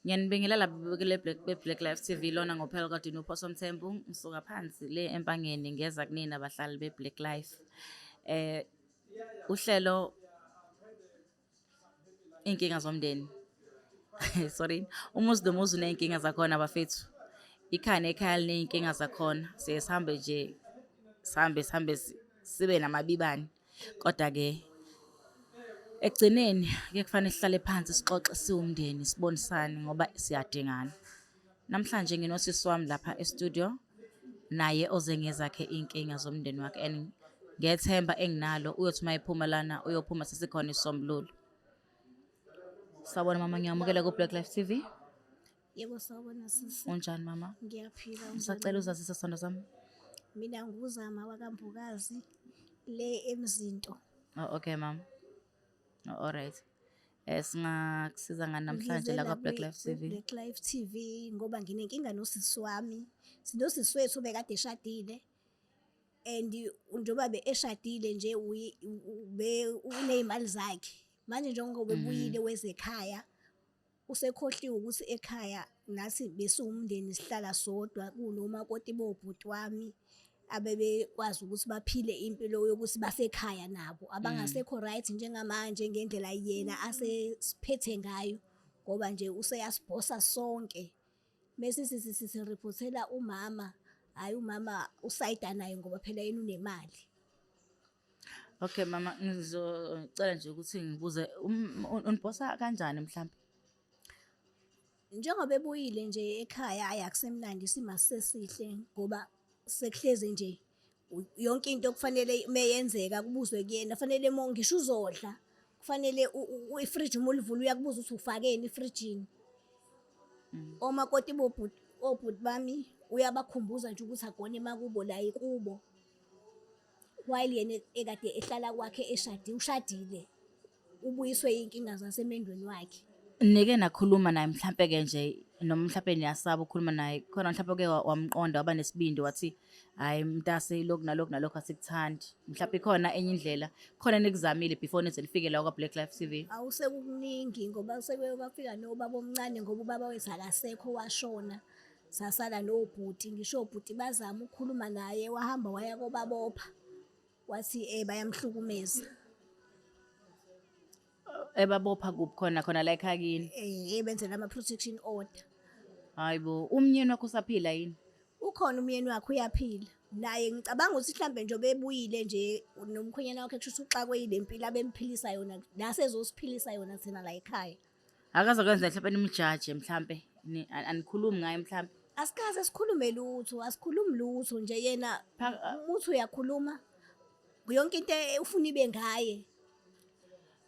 Ngiyanibingelela babukeli be-Black Life TV, lona ngophela kade uPhoso Mthembu, ngisuka phansi le Empangeni, ngeza kunina bahlali be-Black Life. Uhlelo Iy'nkinga zomndeni. Sorry. Umuzi nomuzi uney'nkinga zakhona, bafethu. Ikhaya nekhaya liney'nkinga zakhona. Siye sihambe nje, sihambe sihambe sibe namabibane. Kodwa-ke ekugcineni kuye kufanele sihlale phansi sixoxe siwumndeni, sibonisane ngoba siyadingana. Namhlanje nginosisi wami lapha e-studio, naye oze ngezakhe iy'nkinga zomndeni wakhe, and ngethemba enginalo uyothi uma ephuma lana uyophuma sesikhona isisombululo. Sawubona mama, ngiyamukela ku-Black Life TV. Yebo, sawubona sisi. Unjani mama? Ngiyaphila. Ngisacela uzazise, sithando sami. Mina nguZama wakaMbokazi le eMzinto. Oh, okay mama. Oh, all right. Singakusiza ngani namhlanje la kwa-Black Life TV? Black Life TV ngoba nginenkinga nosisi wami. Sinosisi wethu obekade eshadile and njengoba be eshadile nje ube uney'mali zakhe. Manje njengoba ebuyile wezekhaya, usekhohliwe ukuthi ekhaya nathi besiwumndeni, sihlala sodwa, kunomakoti bobhuti wami abebekwazi ukuthi baphile impilo yokuthi basekhaya nabo, abangasekho right njengamanje ngendlela yena asesiphethe ngayo, ngoba nje useyasibhosa sonke. Mese sithi sisiriphothela umama, hhayi, umama usayida naye ngoba phela yena unemali. Okay mama, ngizocela nje ukuthi ngibuze, unibhosa kanjani mhlambe? Njengoba ebuyile nje ekhaya, ayi, akusemnandi, isimo asisesihle ngoba sekuhlezi nje yonke into kufanele meyenzeka kubuzwe kuyena. Fanele mo ngisho uzodla, kufanele ifriji uma ulivula uyakubuza ukuthi ufakeni efrijini. Omakoti bobhuti, obhuti bami uyabakhumbuza nje ukuthi agone emakubo la ikubo, while yena ekade ehlala kwakhe eshadile, ushadile, ubuyiswe iy'nkinga zasemendweni wakhe. Nike nakhuluma naye mhlampe-ke nje, noma mhlampe niyasaba ukukhuluma naye khona, mhlampe ke wamqonda, waba nesibindi, wathi, "Hhayi mntase, lokhu nalokhu nalokhu asikuthandi"? Mhlampe ikhona enye indlela khona enikuzamile before nize nifike la kwa-Black Life TV? Awusekukuningi ngoba sekuye kwafika nobaba omncane, ngoba ubaba wethu akasekho, washona, sasala nobhuti. Ngisho obhuti bazama ukukhuluma naye, wahamba waya kobabopha, wathi bayamhlukumeza. Ebabopha kuphi khona, khona la ekhaya kini? Benzela ama-protection order. Hayi bo, umnyeni wakho usaphila yini? Ukhona umyeni wakhe, uyaphila naye. Ngicabanga ukuthi mhlambe nje bebuyile nje nomkhwenyana wakhe, kusho ukuthi uxakwe yile mpilo abemphilisa yona nasezosiphilisa yona thina la ekhaya. Akaze kwenza mhlawumbe nimjaje mhlampe, anikhulumi ngaye mhlampe? Asikaze sikhulume lutho, asikhulumi lutho nje. Yena uthi uyakhuluma, yonke into ufuna ibe ngaye.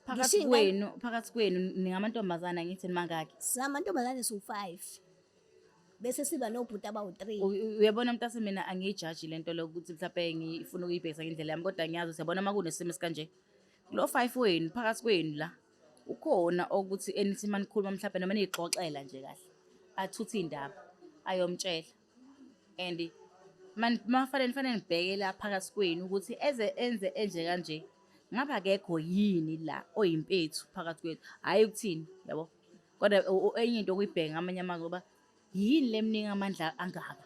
Phakathi kwenu, phakathi kwenu ningamantombazana, ngithi nimangaki? Singamantombazane siwu-five, bese siba nobhuti abawu-three. Uyabona mntase, mina angiyijaji lento lokuthi mhlawumbe ngifuna ukuyibhekisa ngendlela yami, kodwa ngiyazi ukuthi yabona uma kunesimo esikanje, lo five wenu, phakathi kwenu la ukhona okuthi enithi uma nikhuluma mhlawumbe noma niyixoxela nje kahle, athuthe iy'ndaba ayomtshela. And mafanele nifanele nibheke la phakathi kwenu ukuthi eze enze enje kanje, ngabe akekho yini la oyimpethu phakathi kwethu? Hhayi ukuthini yabo, kodwa enye into okuyibheka ngamanye amazwi, ngoba yini lemningi amandla angaka?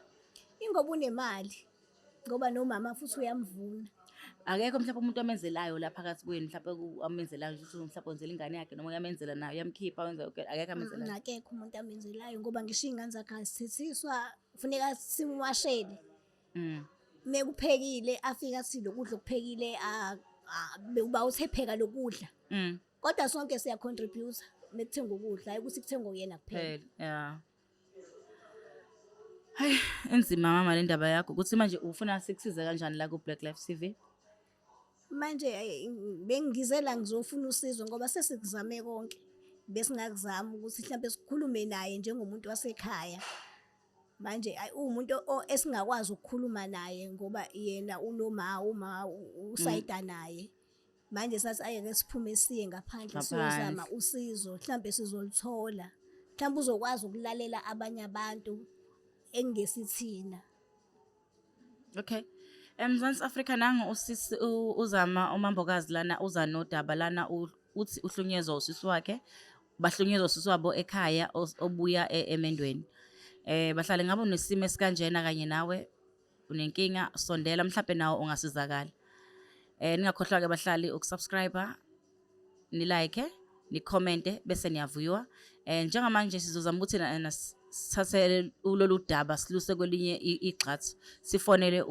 Ingoba unemali, ngoba nomama futhi uyamvuna. Akekho mhlawumbe umuntu amenzelayo la phakathi kwenu, mhlawumbe amenzelayo nje ukuthi mhlawumbe wenzela ingane yakhe, noma uyamenzela nayo, uyamkhipha, wenza yonke, akekho amenzelayo? Akekho umuntu amenzelayo, ngoba ngisho iy'ngane zakhe azithethiswa, kufuneka simwashele. Mekuphekile afike athi lokudla okuphekile uba usepheka lokudla. Kodwa sonke siya-contribute mekuthengwa ukudla, hayi ukuthi kuthengwa uyena kuphela. Phela, yeah. Hayi, inzima mama le ndaba yakho. Ukuthi manje ufuna sikusize kanjani la ku-Black Life TV? Manje bengizela ngizofuna usizo ngoba sesikuzame konke. Besingakuzama ukuthi mhlampe sikhulume naye njengomuntu wasekhaya. Manje ayi, uwumuntu esingakwazi ukukhuluma naye ngoba yena unoma uma usayida naye. Manje sathi ayeke siphume siye ngaphandle siyozama Ngaphandle. usizo, mhlambe sizoluthola. Mhlambe uzokwazi ukulalela abanye abantu engesithina. Okay. EMzansi Afrika, nangu usisi uZama uMambokazi lana, uza nodaba lana, uthi uhlunyezwa usisi wakhe. Bahlukunyezwa usisi wabo ekhaya obuya emendweni. Bahlali ngabe unesimo esikanjena kanye nawe unenkinga sondela mhlampe nawe ungasizakala. Ningakhohlwa-ke bahlali ukusubscribe, ni-like, ni-commente bese niyavuywa. Njengamanje sizozama ukuthi sithathe lolu daba siluse kwelinye igxathu sifonele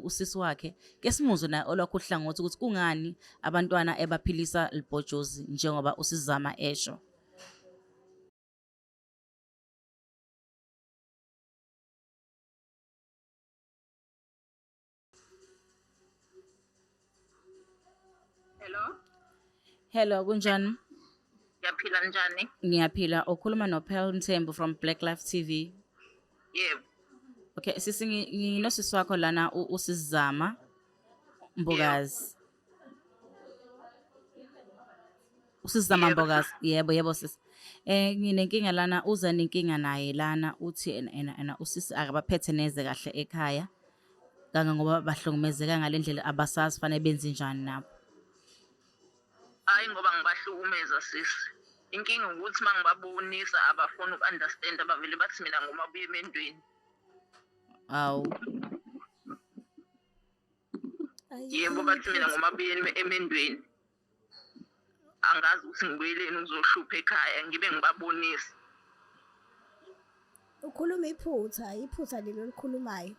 usisi wakhe ke simuzwe naye olwakho uhlangothi ukuthi kungani abantwana ebaphilisa libhojozi njengoba usizama esho. Hello. Hello, kunjani? Ngiyaphila njani? Ngiyaphila. Ukhuluma noPearl Mthembu from Black Life TV. Yebo. Okay, sisi nginosisi wakho lana usizama Mbokazi. Usizama Mbokazi. Yebo, yebo sisi. Nginenkinga lana uza nenkinga naye lana uthi ena ena usisi akabaphethe neze kahle ekhaya. Kangangoba bahlukumezeka ngale ndlela abasazi fanele benze njani nabo. Hayi ngoba ngibahlukumeza sisi. Inkinga ukuthi uma ngibabonisa abafuni uku-understand abavele bathi mina ngumabuye emendweni. Awu. Yebo bathi mina ngumabuye emendweni. Angazi ukuthi ngibuyeleni ukuzohlupha ekhaya ngibe ngibabonisa. Ukhuluma iphutha, iphutha lelo olikhulumayo.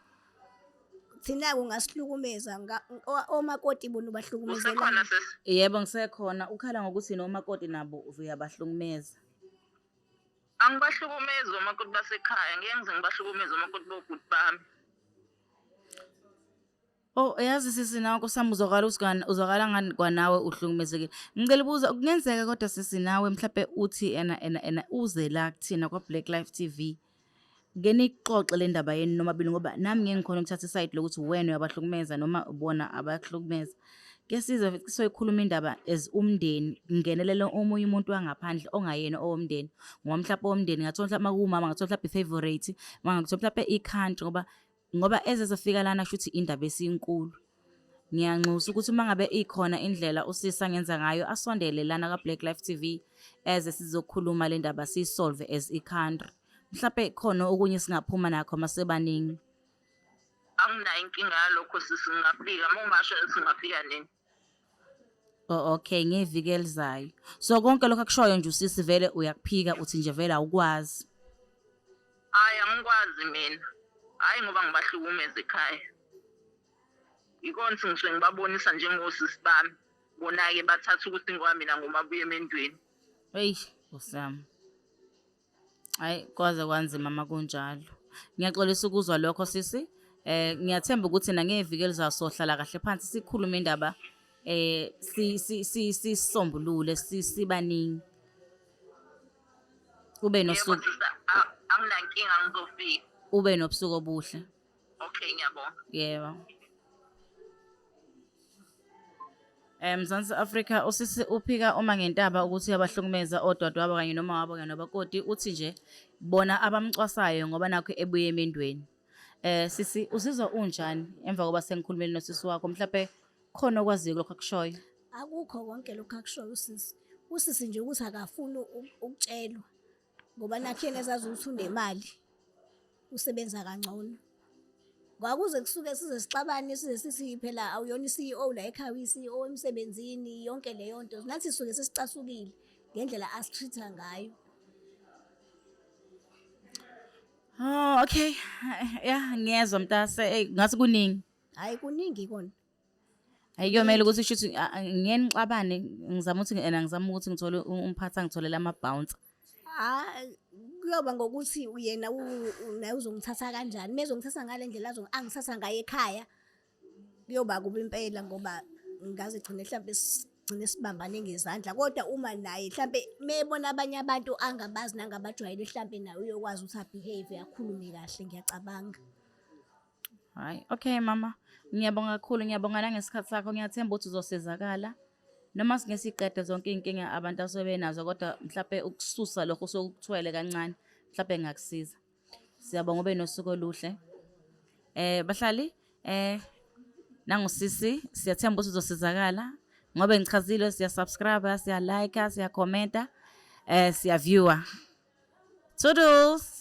Thina-ke ungasihlukumeza omakoti bona ubahlukumezelani? Usekhona sisi? Yebo ngisekhona. Ukhala ngokuthi nomakoti nabo uyabahlukumeza. Angibahlukumezi omakoti basekhaya, ngeke ngize ngibahlukumeze omakoti bobhuti bami. Oh yazi sisi nawe kusami uzwakala ukuthi uzwakala ngani kwanawe uhlukumezekile. Ngicela ubuza kungenzeka kodwa sisi nawe mhlawumbe uthi ena ena ena uze la kuthina kwa Black Life TV. Ke nixoxe le ndaba yenu nomabili ngoba nami ngeke ngikhona ukuthatha isayidi lokuthi wena uyabahlukumeza noma bona abakuhlukumeza. Ke size soyikhuluma indaba as umndeni ngingenelele omunye umuntu wangaphandle ongayena owomndeni ngoba mhlawumbe owomndeni ngathola mhlawumbe makuwumama ngathola mhlawumbe i-favorite ngathola mhlawumbe i-country ngoba ngoba ezezofika lana shuthi indaba esinkulu. Ngiyanxusa ukuthi uma ngabe ikhona indlela usisi angenza ngayo asondele lana ka-Black Life TV eze sizokhuluma le ndaba siyisolve as i-country. Mhlampe khona okunye singaphuma nakho masebaningi. Anginayo inkinga yalokho sisi ngingafika uma ungasho ukuthi ngingafika nini. Oh, okay ngeviki elizayo. So konke lokho akushoyo nje usisi vele uyakuphika uthi nje vele awukwazi. Hayi angikwazi mina. Hayi ngoba ngibahlukumeza ekhaya. Ikona ukuthi ngisuke ngibabonisa njengosisi bami. Bona-ke bathatha ukuthi ngoba mina ngumabuye emendweni. Eyi, Nkosi yami. Hayi kwaze kwanzima uma kunjalo. Ngiyaxolisa ukuzwa lokho sisi. Ngiyathemba ukuthi nangeviki elizayo sohlala kahle phansi sikhulume indaba si si si sisombulule sibaningi. Ube nosuku. Anginankinga ngizofika. Ube nobusuku obuhle. Okay, ngiyabonga. Yebo. Mzansi Afrika usisi uphika uma ngentaba ukuthi uyabahlukumeza odadewabo kanye noma wabo kanye nobakoti uthi nje bona abamcwasayo ngoba nakho ebuye emendweni. Sisi uzizwa unjani emva koba sengikhulumile nosisi wakho mhlawumbe khona okwaziyo lokho akushoyo? Akukho konke lokho akushoyo usisi. Usisi nje ukuthi akafuni ukutshelwa ngoba nakhu yena ezazi ukuthi unemali usebenza kangcono. Kwakuze kusuke size sixabane size sithi phela awuyona i-CEO la ekhaya uyi-CEO emsebenzini yonke leyo nto. Nathi sisuke sesicasukile ngendlela asitreat-a ngayo. Oh okay. Yeah, ngiyezwa mntase. Hey, ngathi kuningi. Hayi kuningi kona. Hayi kuyomele ukuthi shuthi ngeke nixabane ngizama ukuthi ena ngizama ukuthi ngithole umphathi angitholele ama-bouncer. Hayi kuyoba ngokuthi yena naye uzongithatha kanjani. Uma ezongithatha ngale ndlela angithatha ngayo ekhaya kuyoba kubi impela ngoba ngaze gcine mhlampe sigcine sibambane ngezandla. Kodwa uma naye mhlampe mebona abanye abantu angabazi nangabajwayele mhlampe naye uyokwazi ukuthi a-behave akhulume kahle ngiyacabanga. Hayi, okay mama. Ngiyabonga kakhulu, ngiyabonga nangesikhathi sakho. Ngiyathemba ukuthi uzosizakala. Noma singeke siqede zonke iy'nkinga abantu asuke benazo kodwa mhlampe ukususa lokho osuke ukuthwele kancane mhlampe kungakusiza. Siyabonga ube nosuku oluhle. Bahlali, nangusisi siyathemba ukuthi uzosizakala ngoba ngichazile siya subscribe, siya like, siya commenta. Siya viewer. Toodles.